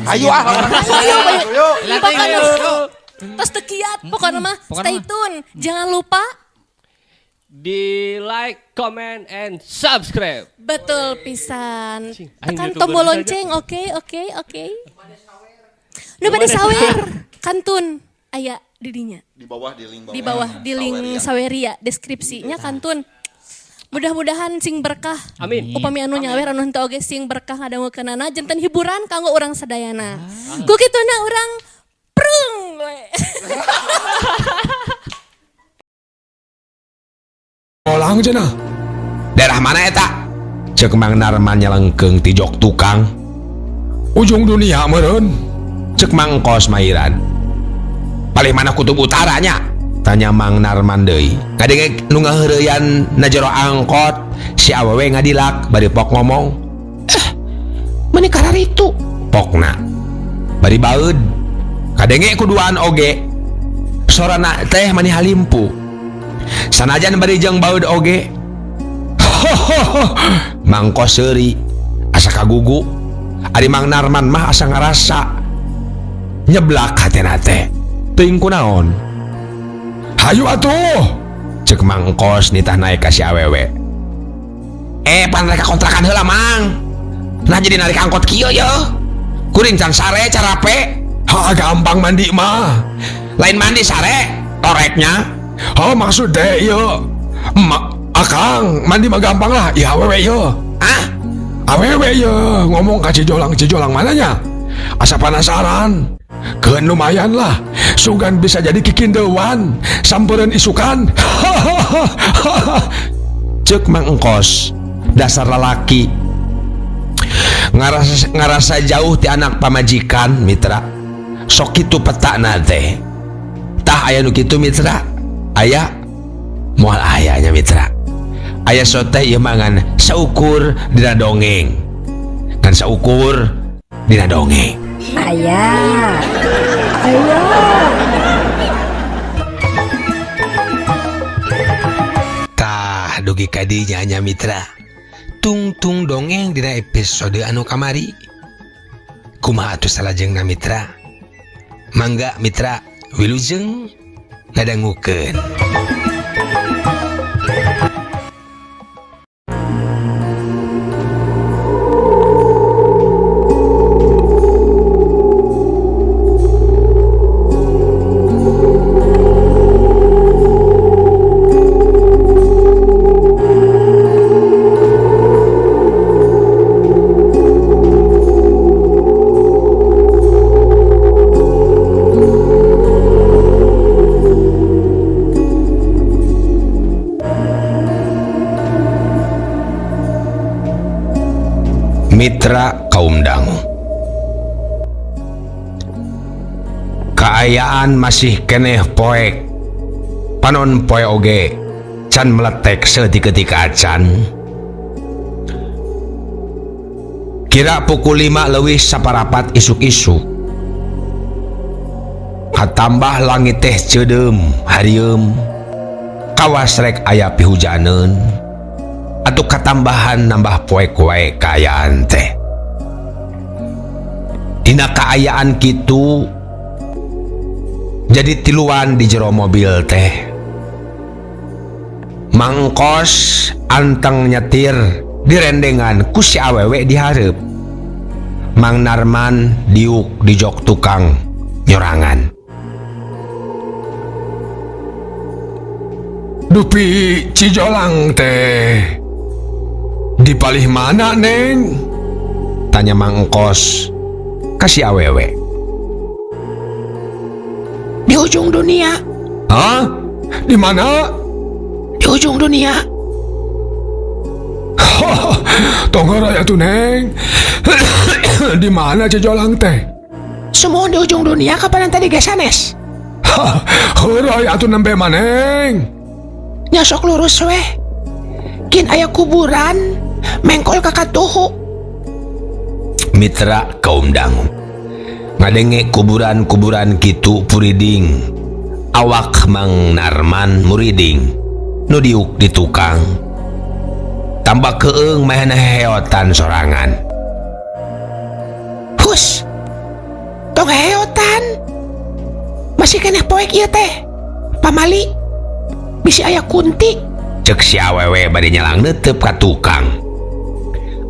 Ayo ah. Ayo, Ayo. Pokoknya tos teu kiat, pokoknya mah Pokoknya stay mah. tune. Jangan lupa Di like, comment, and subscribe. Betul pisan. Cing, aing Tekan YouTuber tombol saja. lonceng, oke, oke, oke. Nu bade sawer, kantun aya di dinya. Di bawah di link bawah. Di bawah di link Saweria. Saweria deskripsinya kantun. Mudah-mudahan sing berkah. Amin. Upami anu nyawer anu henteu oge sing berkah ngadangukeunana janten hiburan kanggo urang sadayana. Ku kituna urang prung we. Olang cenah. Daerah mana eta? Cek Mang Narman nyelengkeung ti jok tukang. Ujung dunia meureun. Cek Mang Kos Mairan. Palih mana kutub utaranya? Tanya Mang Narman deui. Ngadenge nu ngaheureyan na jero angkot, si awewe ngadilak bari pok ngomong. Meuni kararitu pokna. Bari baeud. Kadenge kuduaan oge. Sorana teh mani halimpu. Sanajan bari jeung baeud oge. Mang Kos seuri asa kagugu. Ari Mang Narman mah asa ngarasa nyeblak hatena teh. Teuing kunaon? Hayu atuh. Cek Mang Kos nitah naik ka si awewe. Pan rek kontrakan heula Mang. Nah jadi narik angkot kieu ye. Kuring can sare carape. Ha gampang mandi mah. Lain mandi sare, toreknya. Oh maksud teh ieu. Ma, akang mandi mah gampang lah. Ya awewe ieu. Ah, Awewe ieu ngomong ka Cijolang Cijolang mananya? Asa penasaran. Keun lumayan lah. Sugan bisa jadi kikindeuan, sampereun isukan. Cek Mang Engkos, dasar lalaki. Ngarasa jauh ti anak pamajikan mitra. Sok kitu petakna teh. Tah aya nu kitu mitra. Aya moal aya nya mitra. Aya sote ieu mah ngan saukur dina dongeng. Ngan saukur dina dongeng. Ayah. Ayah. Tah dugi ka dinya nya mitra. Tungtung dongeng dina episode anu kamari. Kumaha atuh salajengna mitra? Mangga mitra wilujeng ngadangukeun. Mitra kaum dangu. Kaayaan masih keneh poek. Panon poe oge can meletek saeutik-eutik acan. Kira pukul 5 leuwih saparapat isuk-isuk. Katambah langit teh ceudeum harieum. Kawas rek aya pihujaneun. Atuh katambahan nambah poek wae kaayaan teh. Dina kaayaan kitu jadi tiluan di jero mobil teh. Mangkos anteng nyetir direndengan ku si awewe dihareup. Mang Narman diuk di jok tukang nyorangan. Dupi Cijolang teh di palih mana neng? Tanya Mang Kos ka si awewe. Di ujung dunia. Hah? Di mana? Di ujung dunia. Tong heureuy atuh neng. Di mana Cijolang teh? Semua di ujung dunia kapan tadi ge sanes? Heureuy atuh nembe maneng. Nyosok lurus weh. Kin aya kuburan mengkol ka katuhu. Mitra kaum dangu. Ngadenge kuburan-kuburan kitu puriding. Awak Mang Narman muriding. Nu diuk di tukang. Tambah keung mahana heotan sorangan. Hus. Tong heotan. Masih keneh poek ieu teh. Pamali bisi aya kunti. Cek si awewe bari nyalang neuteup ka tukang.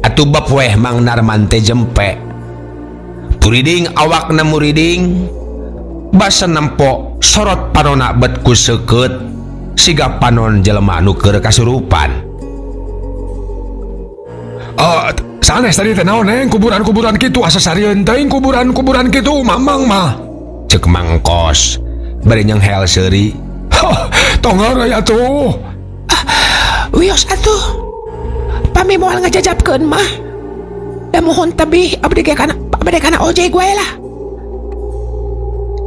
Atuh bab weh Mang Narman teh jempe. Puriding awakna muriding. Basa nempo sorot panona bet ku seukeut siga panon jelema nu keur kasurupan. Sanes tadi teh naon neng kuburan-kuburan kitu asa sarieun teuing kuburan-kuburan kitu mamang mah. Cek Mang Kos bari nyenghel seuri. Hah, tong heureuy atuh. Wios atuh. Pami moal ngajajabkeun mah. Da mohon tebih abdi ge kana abdi kana ojek wae lah.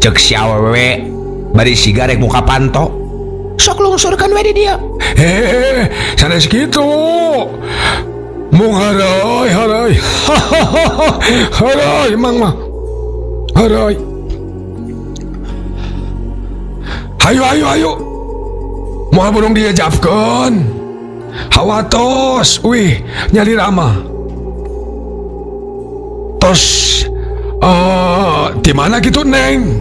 Cek si awewe bari siga rek muka panto. Sok lungsurkeun we di dieu. Sanes kitu. Mung heureuy heureuy. Heureuy mang mah. Heureuy. Hayu hayu hayu. Moal burung dijajabkeun. Hawatos wih nyalira mah. Tos di mana gitu neng?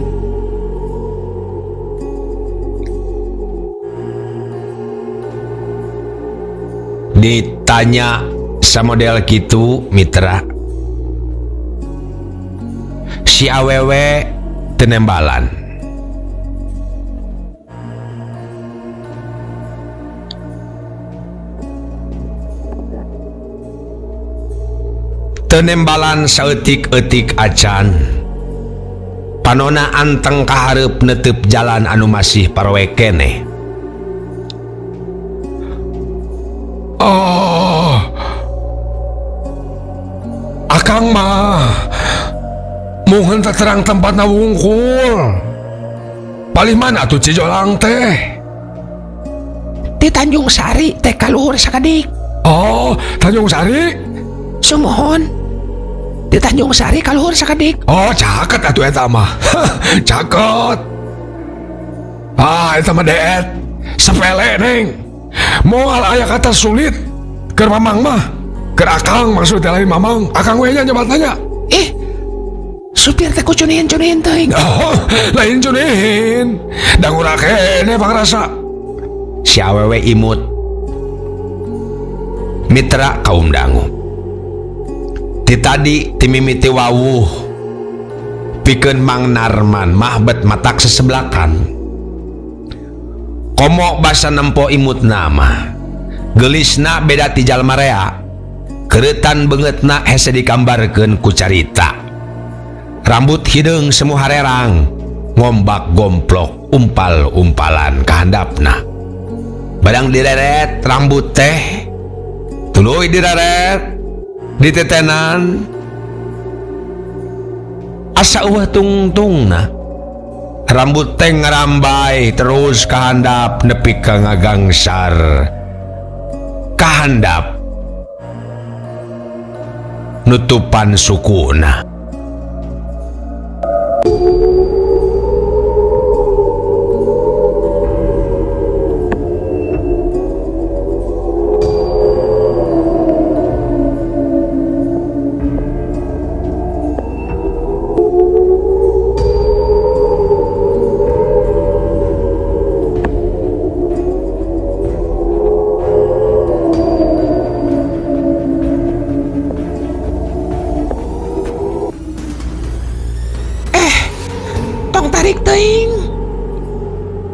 Ditanya samodel kitu mitra. Si awewe tenembalan. Tenembalan saeutik-eutik acan. Panona anteng kahareup netep jalan anu masih paroe keneh. Oh, akang mah mungkin terang tempatna wungkul. Palih mana tuh Cijolang teh? Di Tanjung Sari teh kaluhur sakedik. Oh, Tanjung Sari? Sumuhun. Di Tanjung Sari kaluhur sakedik. Oh, caket atuh eta mah. Caket. Ah, eta mah deet. Sepele neng. Moal aya kata sulit keur mamang mah. Keur akang maksudnya lain mamang. Akang we nya nyoba tanya. Supir teh ku cunihin-cunihin teuing. Oh, lain cunihin. Dangura keneh pangrasa. Si awewe imut. Mitra kaum dangu. Ti tadi timimiti wawuh. Pikeun Mang Narman mah bet matak sesebelakan. Komo basa nempo imut nama. Gelisna beda ti jalma rea. Keretan beungeutna hese dikambarkeun ku carita. Rambut hideung semu harerang, ngombak gomplok umpal-umpalan kahandapna. Badang direret rambut teh, tuluy direret ditetenan. Asa eueuh tungtungna. Rambut teh ngarambai terus kahandap nepi ka ngagangsar. Kahandap nutupan sukuna.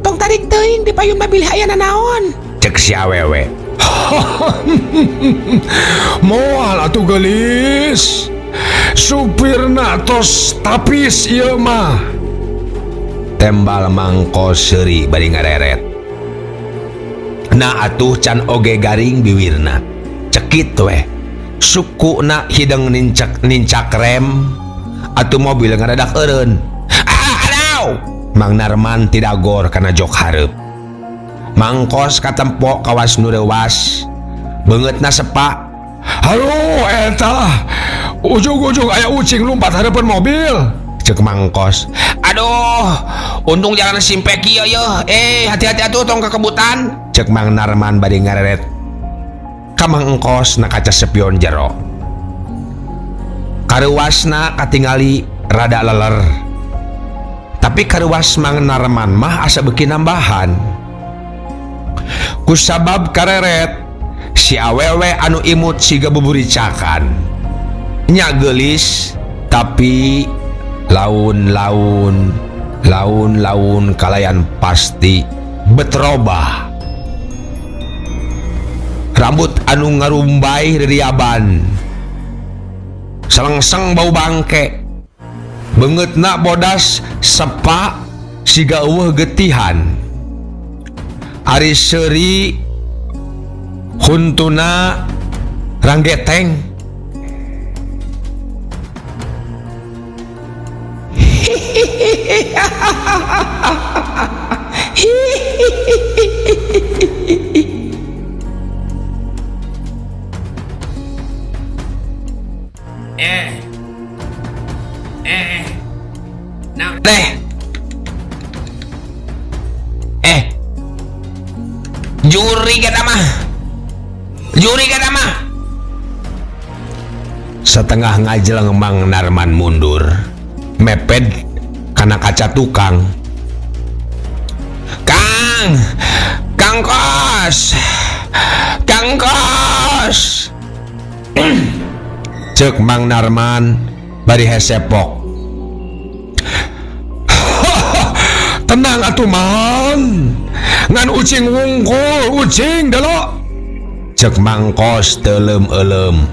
Tong tarik teuing di payun mobil aya nanaon. Cek si awewe. Moal atuh geulis. Supirna tos tapis ieu mah. Tembal mangko seuri bari ngareret. Nah atuh can oge garing biwirna. Cekit weh. Sukuna hideung nincak rem. Atuh mobil ngadadak eureun. Ah, adaw! Mang Narman tidak gor kana jok hareup. Mangkos katempo kawas nu reuwas. Beungeutna sepa. Halo eta. Ujung-ujung aya ucing lumpat hareupeun mobil. Cek mangkos. Aduh, untung jalan simpek ieu yeuh. Hati-hati atuh tong kekebutan. Cek Mang Narman bari ngareret. Ka Mang Engkos na kaca sepion jero. Kareuwasna katingali rada leler. Tapi karuas Mang Narman mah asa beuki nambahan. Kusabab kareret si awewe anu imut siga buburicakan. Nya geulis tapi laun-laun laun-laun kalayan pasti betrobah. Rambut anu ngarumbai ririaban. Selengseng bau bangke. Beungeutna bodas sepa siga eueuh getihan. Ari seuri huntuna ranggeteng. Juri eta mah. Juri eta mah. Setengah ngajeleng Mang Narman mundur, mepet kana kaca tukang. Kang, Kang Kos, Kang Kos. Cek Mang Narman bari hesepok. Tenang atuh Mang, ngan ucing wungkul ucing delok. Cek Mang Kos teuleum-euleum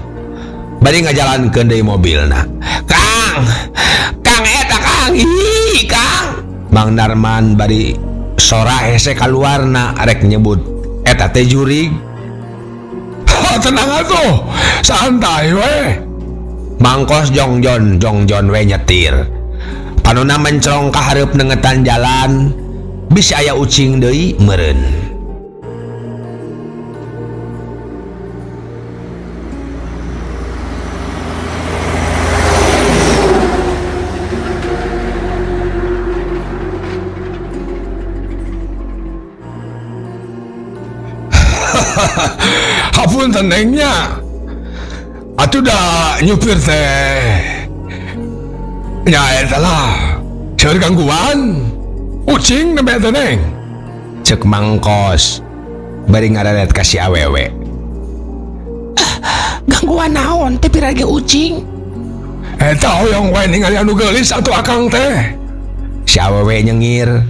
bari ngajalankeun deui mobilna. Kang, Kang eta Kang, ih Kang. Mang Narman bari sora hese kaluarna rek nyebut eta teh jurig. Tenang atuh, santai we. Mang Kos jongjon jongjon we nyetir. Panona mencrong ka hareup nengetan jalan, bisi aya ucing deui meureun. Hapunten neng nya. Atuh da nyupir teh. Nya eta lah. Seueur gangguan. Ucing nembe teh neng. Cek Mang Kos bari ngareret ka si awewe. Gangguan naon teh pira ge ucing? Eta hoyong we ningali anu geulis atuh akang teh. Si awewe nyengir.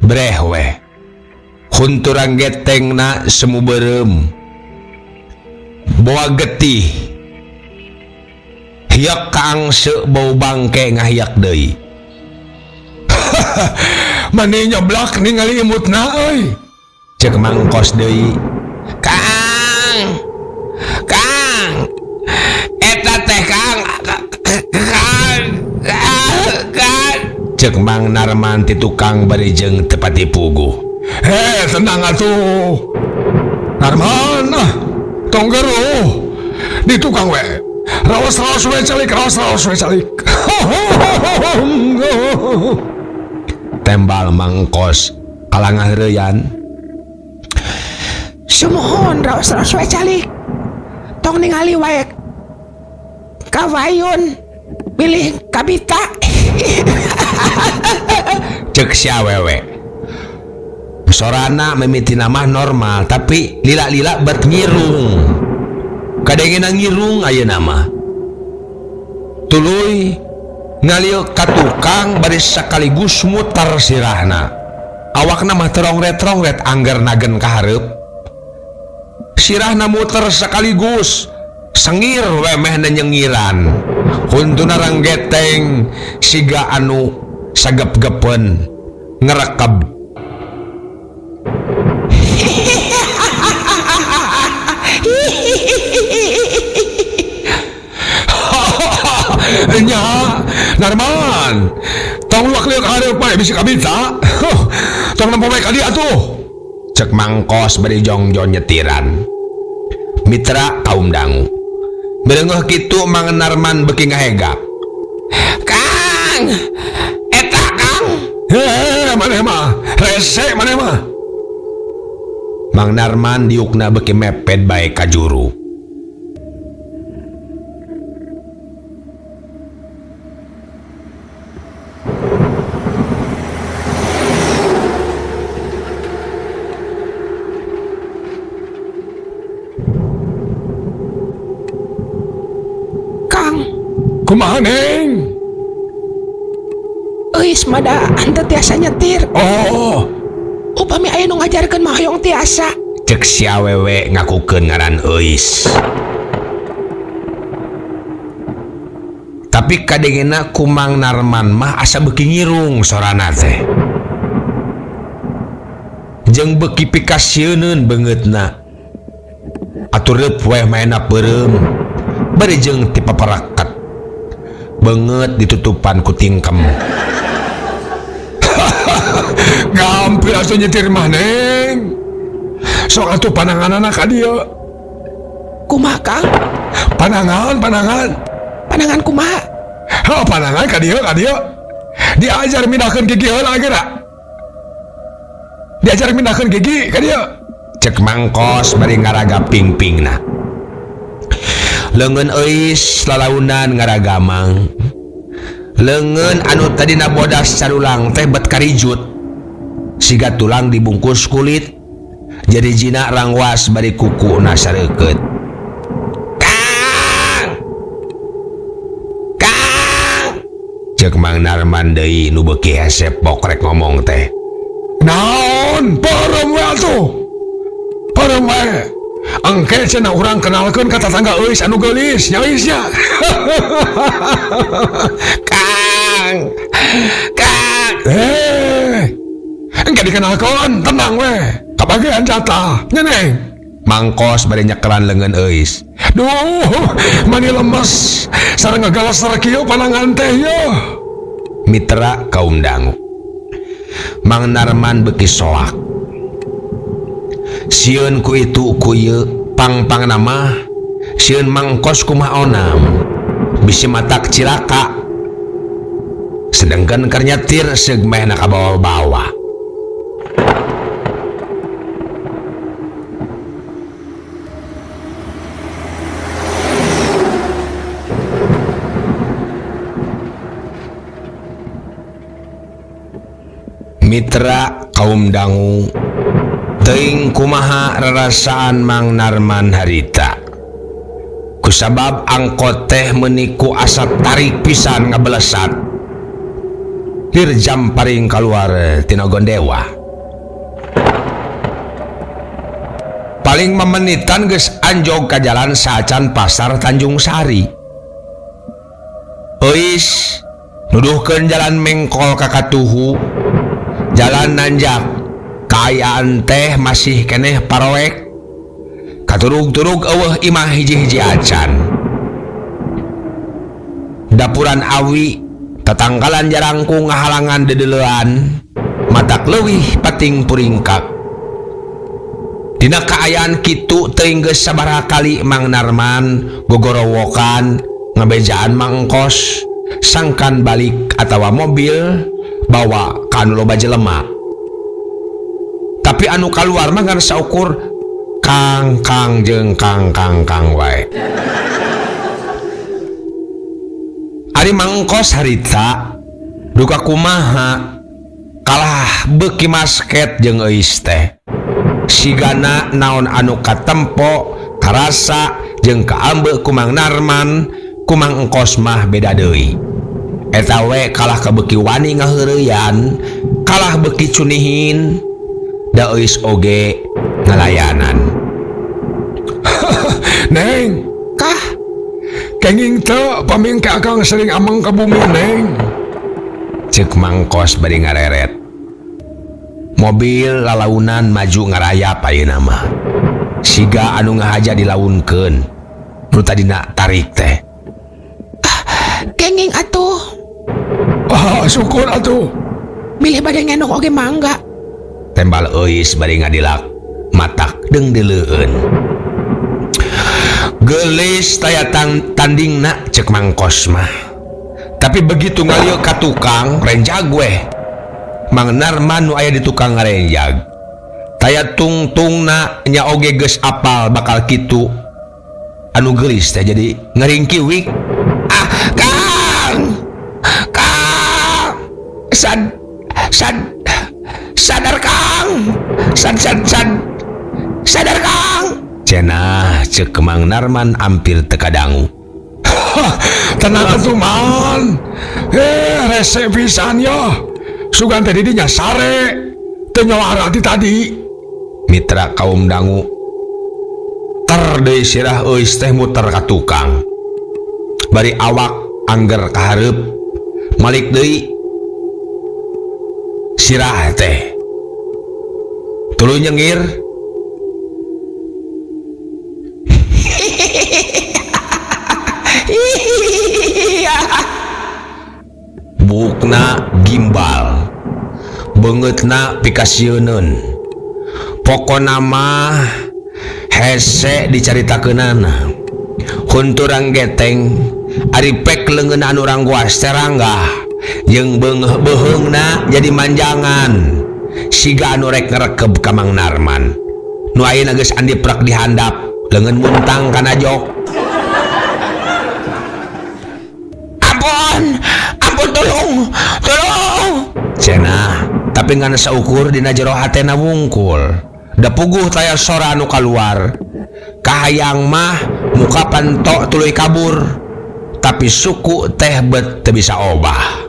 Breh we. Hunturang getengna semu beureum. Boa getih. Hiak kaangse bau bangke ngahiak deui. Mani nyoblak ningali imutna euy. Cek Mang Kos deui. Kang, Kang, eta teh Kang, Kang, Kang. Cek Mang Narman ti tukang bari jeung teu pati puguh. Heh, tenang atuh. Narman, ah, tong geruh. Di tukang we. Raos-raos we calik, raos-raos we calik. Tembal Mang Kos kalangah heureyan. Sumuhun raos-raos we calik. Tong ningali wae kawayun bilih kabita. Cek si awewe. Sorana mimitina mah normal tapi lila-lila bet ngirung. Kadengena ngirung ayeuna mah. Tuluy ngalieu ka tukang bari sakaligus muter sirahna. Awakna mah terongret-rongret angger nagen ka hareup. Sirahna muter sekaligus sengir we mehna nyengiran. Huntuna ranggeteng siga anu sagep-gepeun ngerekeb. Nya, Narman, tong luak liuk hareup bae bisi kabita. Tong nempo bae ka dieu atuh. Cek Mang Kos bari jongjon nyetiran. Mitra kaum dangu. Bereungeuh kitu Mang Narman beuki ngahegak. Kang, eta Kang. Heh, maneh mah rese maneh mah. Mang Narman diukna beuki mepet bae ka juru. Kumaha Neng? Euis mah da henteu tiasa nyetir. Oh, Upami aya nu ngajarkeun mah hoyong tiasa. Cek si awewe ngakukeun ngaran Euis. Tapi kadengena ku Mang Narman mah asa beuki ngirung sorana teh. Jeung beuki pikasieuneun beungeutna. Atur reup weh maena peureum. Bari jeung ti paparakat. Beungeut ditutupan ku tingkem. Gampil atuh nyetir mah Neng. Sok atuh pananganana ka dieu. Kumaha Kang? Panangan, panangan. Panangan kumaha? Ha, panangan ka dieu, ka dieu. Diajar mindahkeun gigi heula geura. Diajar mindahkeun gigi ka dieu. Cek Mangkos bari ngaraga pingpingna. Leungeun Euis lalaunan ngaragamang. Leungeun anu tadina bodas carulang teh bet karijut. Siga tulang dibungkus kulit. Jadi jina rangwas bari kukuna sareukeut. Kang! Kang! Cek Mang Narman deui nu beuki hese pokrek ngomong teh. Naon? Peureum we atuh. Peureum we. Engke cenah urang kenalkeun ka tatangga Euis anu geulis nya Euis nya. Kang! Kang! Engke dikenalkeun, tenang we. Kabagian jatah, nya Neng. Mangkos bari nyekelan leungeun Euis. Duh, mani lemes. Sareng ngagalas kieu panangan teh yeuh. Mitra kaum dangu. Mang Narman beuki soak. Sieun ku itu ku ieu pang-pangna mah sieun Mangkos kumaha onam. Bisi matak cilaka. Sedengkeun keur nyetir seug mehna kabawa-bawa. Mitra kaum dangu teuing kumaha rarasaan Mang Narman harita. Kusabab angkot teh meuni ku asa tarik pisan ngabelesat. Lir jam paring kaluar tina Gondewa. Paling mamenitan geus anjog ka jalan saacan pasar Tanjung Sari. Euis nuduhkeun jalan mengkol ka katuhu. Jalan nanjak kaayaan teh masih keneh paroek. Katurug-turug eueuh imah hiji-hiji acan. Dapuran awi tatangkalan jarangkung ngahalangan dedeleuan matak leuwih pating puringkak. Dina kaayaan kitu teuing geus sabaraha kali Mang Narman gogorowokan ngabejaan Mangkos sangkan balik atawa mobil bawa ka anu loba jelema. Tapi anu kaluar mah ngan saukur kang kang jeung kang kang kang wae. Ari Mangkos harita duka kumaha kalah beuki masket jeung Euis teh. Sigana naon anu katempo karasa jeung kaambe ku Mang Narman ku Mang Engkos mah beda deui. Eta we kalah kabeuki wani ngaheureyan, kalah beuki cunihin, da Euis oge ngalayanan. Neng, kah? Kenging teu pamingke akang sering ameng ka bumi Neng. Ceuk Mangkos bari ngareret. Mobil lalaunan maju ngarayap ayeuna mah. Siga anu ngahaja dilaunkeun. Nu tadina tarik teh. Kenging atuh. Ah, syukur atuh. Bilih bade ngendong oge mangga. Tembal Euis bari ngadilak matak deung-deleueun. Geulis taya tandingna cek Mangkos mah. Tapi begitu ngalieu ka tukang renjag weh. Mang Narman nu aya di tukang ngarenjag. Taya tungtungna nya oge geus apal bakal kitu. Anu geulis teh jadi ngaringkiwik. Ah, Kang. Kang. Sad sad sadar Kang. Sad sad sad. Sadar Kang. Cenah ceuk Mang Narman ampir teu kadangu. Tenang atuh man. Rese pisan ya. Sugan teh didinya sare. Teu nyawara ti tadi. Mitra kaum dangu. Ter deui sirah Euis teh muter ka tukang. Bari awak angger ka hareup. Malik deui sirah teh. Tuluy nyengir. Bukna gimbal, beungeutna pikasieuneun. Pokona mah hese dicaritakeunana. Hunturang geteng ari pek leungeun anu rangguas teh ranggah jeung beheungna jadi manjangan. Siga anu rek ngerekeb ka Mang Narman. Nu ayeuna geus andiprek di handap, leungeun muntang kana jok. Ampun, ampun tolong, tolong. Cenah, tapi ngan saukur dina jero hatena wungkul. Da puguh taya sora anu kaluar. Kahayang mah muka pantok tuluy kabur. Tapi suku teh bet teu bisa obah.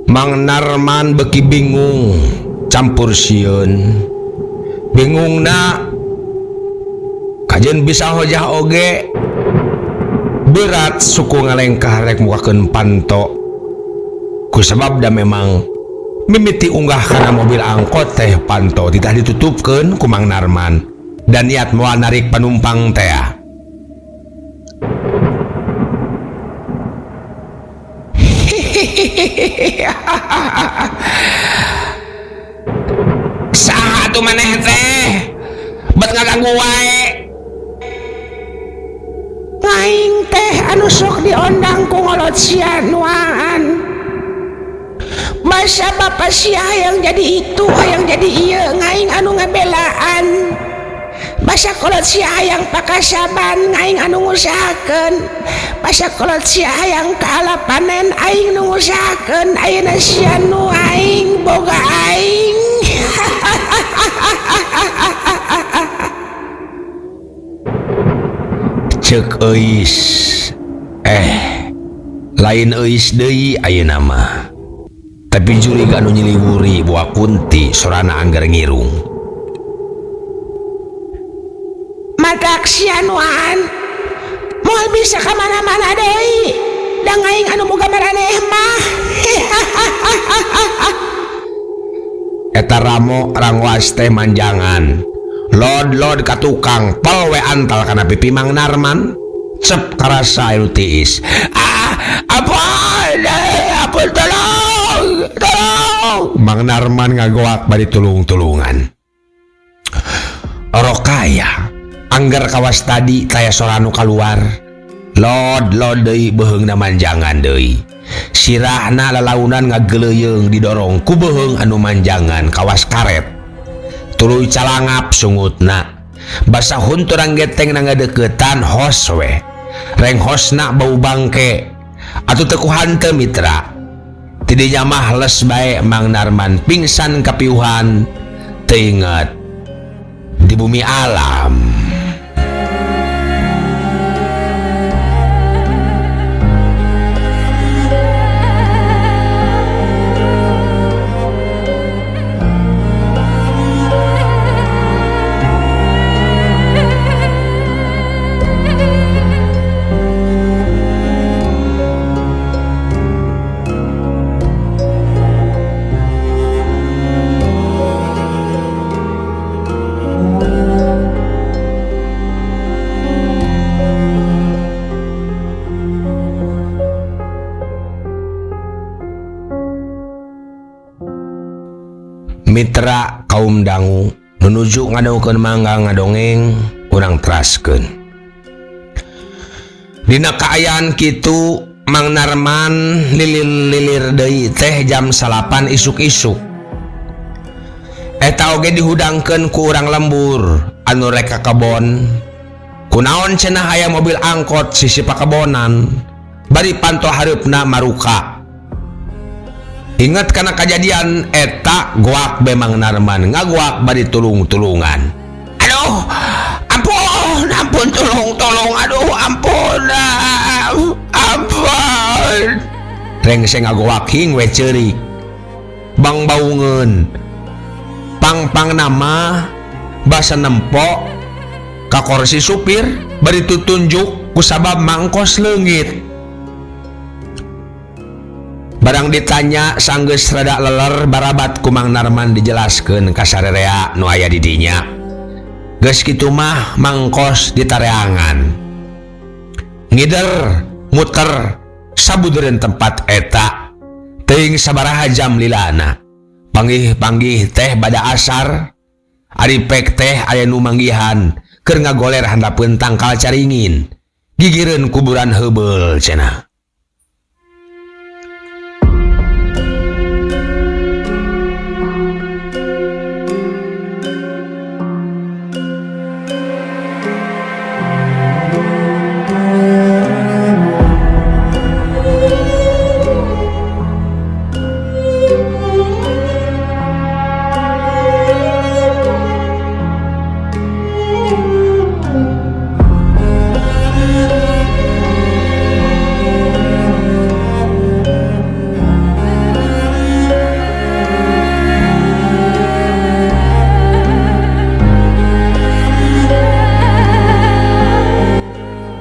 Mang Narman beki bingung campur sieun. Bingungna kajeun bisa hojah oge berat suku ngalengkah rek mukakeun panto. Ku sabab da memang mimiti unggah kana mobil angkot teh panto titah ditutupkeun ku Mang Narman dan niat moal narik panumpang teh. Saha atuh maneh teh? Bet ngaganggu wae. Aing teh anu sok diondang ku ngolot sia nuaan. Masa bapak sia hayang jadi itu, hayang jadi ieu, ngaing anu ngabelaan. Masa kolot sia hayang pakasaban, ngaing anu ngusahakeun. Masa kolot sia hayang kaala panen, aing nu ngusahakeun. Ayeuna sia nu aing boga aing. Ceuk Euis. Lain Euis deui ayeuna mah. Tapi jurig anu nyiliwuri buah kunti sorana angger ngirung. Matak sia nuan moal bisa ka mana-mana deui. Da aing anu boga maraneh mah. Eta ramo rangwas teh manjangan. Lod-lod ka tukang pel we antal kana pipi Mang Narman. Cep karasa anu tiis. Ampun, ampun tolong, tolong. Mang Narman ngagoak bari tulung-tulungan. Orokaya angger kawas tadi taya sora anu kaluar. Lod-lod deui beuheungna manjangan deui. Sirahna lalaunan ngageleuyeung didorong ku beuheung anu manjangan kawas karet. Tuluy calangap sungutna. Basa hunturang geteng na ngadeukeutan hos we. Renghosna bau bangke. Atuh teu ku hanteu mitra. Tidinya mah les bae Mang Narman pingsan kapiuhan teu inget di bumi alam. Mitra kaum dangu nu nuju ngadangukeun mangga ngadongeng urang teraskeun. Dina kaayaan kitu Mang Narman lilir-lilir deui teh jam 9 isuk-isuk. Eta oge dihudangkeun ku urang lembur anu rek ka kebon. Kunaon cenah aya mobil angkot sisi pakebonan bari panto hareupna maruka. Ingat kana kajadian eta goak be Mang Narman ngagoak bari tulung-tulungan. Aduh, ampun, ampun, tolong, tolong, aduh, ampun, ampun. Rengse ngagoak hing we ceurik. Bang baungeun. Pang-pang nama basa nempo ka kursi supir bari tutunjuk kusabab mangkos leungit. Barang ditanya sanggeus rada leler barabat ku Mang Narman dijelaskeun ka sarerea nu aya di dinya. Geus kitu mah mangkos ditareangan. Ngider muter sabudereun tempat eta. Teuing sabaraha jam lilana. Panggih-panggih teh bada asar. Ari pek teh aya nu manggihan keur ngagoler handapeun tangkal caringin. Gigireun kuburan heubeul cenah.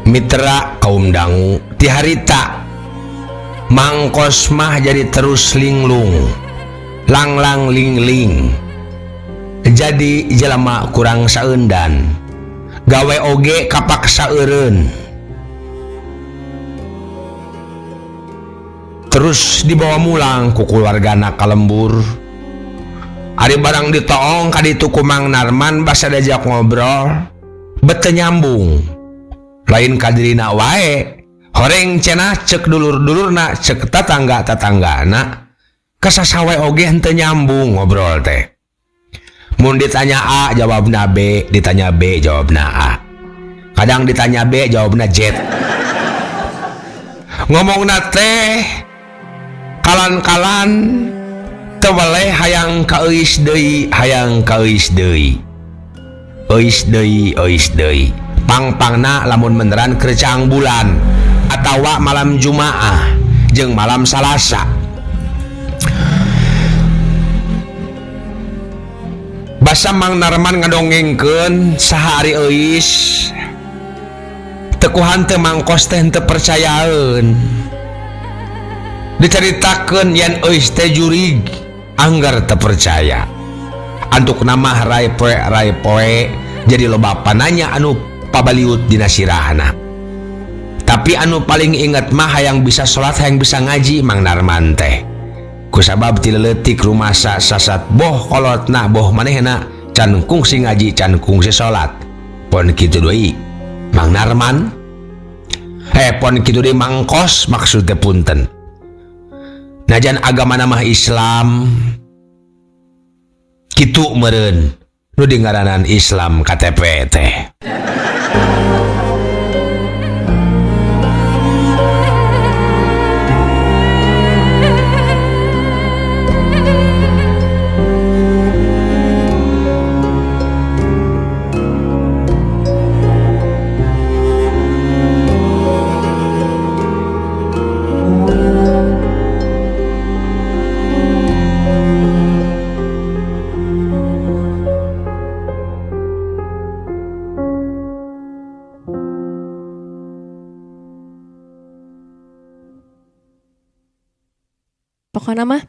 Mitra kaum dangu ti harita Mangkos mah jadi terus linglung langlang lingling jadi jelema kurang saeundan gawe oge kapaksa eureun terus dibawa mulang ku keluargana ka lembur. Ari barang ditoong ka ditu ku Mang Narman basa diajak ngobrol bete nyambung. Lain kadirina wae horeng cenah cek dulur-dulurna cek tetangga-tetanggana kasasawe oge henteu nyambung ngobrol teh. Mun ditanya A jawabna B, ditanya B jawabna A. Kadang ditanya B jawabna Z. Ngomongna teh kalan-kalan teu weleh hayang kaeuis deui, hayang kaeuis deui. Euis deui, euis deui. Pang-pangna lamun beneran kercang bulan atawa malam Jumaah jeung malam Salasa. Basa Mang Narman ngadongengkeun saha ari euis teu kuhan teu mangkos teh henteu percayaeun. Dicaritakeun yen euis teh jurig anggar teu percaya. Antuk nama rai poe jadi loba pananya anu pabaliut dina sirahna. Tapi anu paling inget mah hayang bisa salat hayang bisa ngaji Mang Narman teh. Kusabab ti leutik rumasa sasat boh kolotna boh manehna can kungsi ngaji can kungsi salat. Pon kitu deui Mang Narman. Pon kitu deui Mangkos maksud teh punten. Najan agamana mah Islam kitu meureun nu dingaranan Islam KTP teh. Pokoknya mah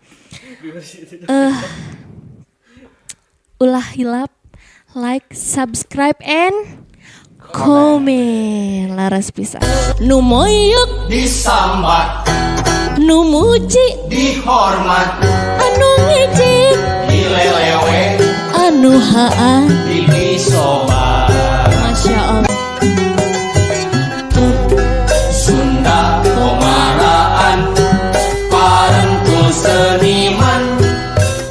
ulah hilap like, subscribe, and comment. Laras pisan. Nu moyuk disambat, nu muji dihormat, anu ngejek. Lelewe Anu haan. Bibi sobat. Masya Allah. Sunda komaraan pareng ku seniman,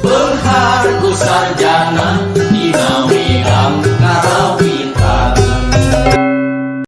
beunghar ku sarjana.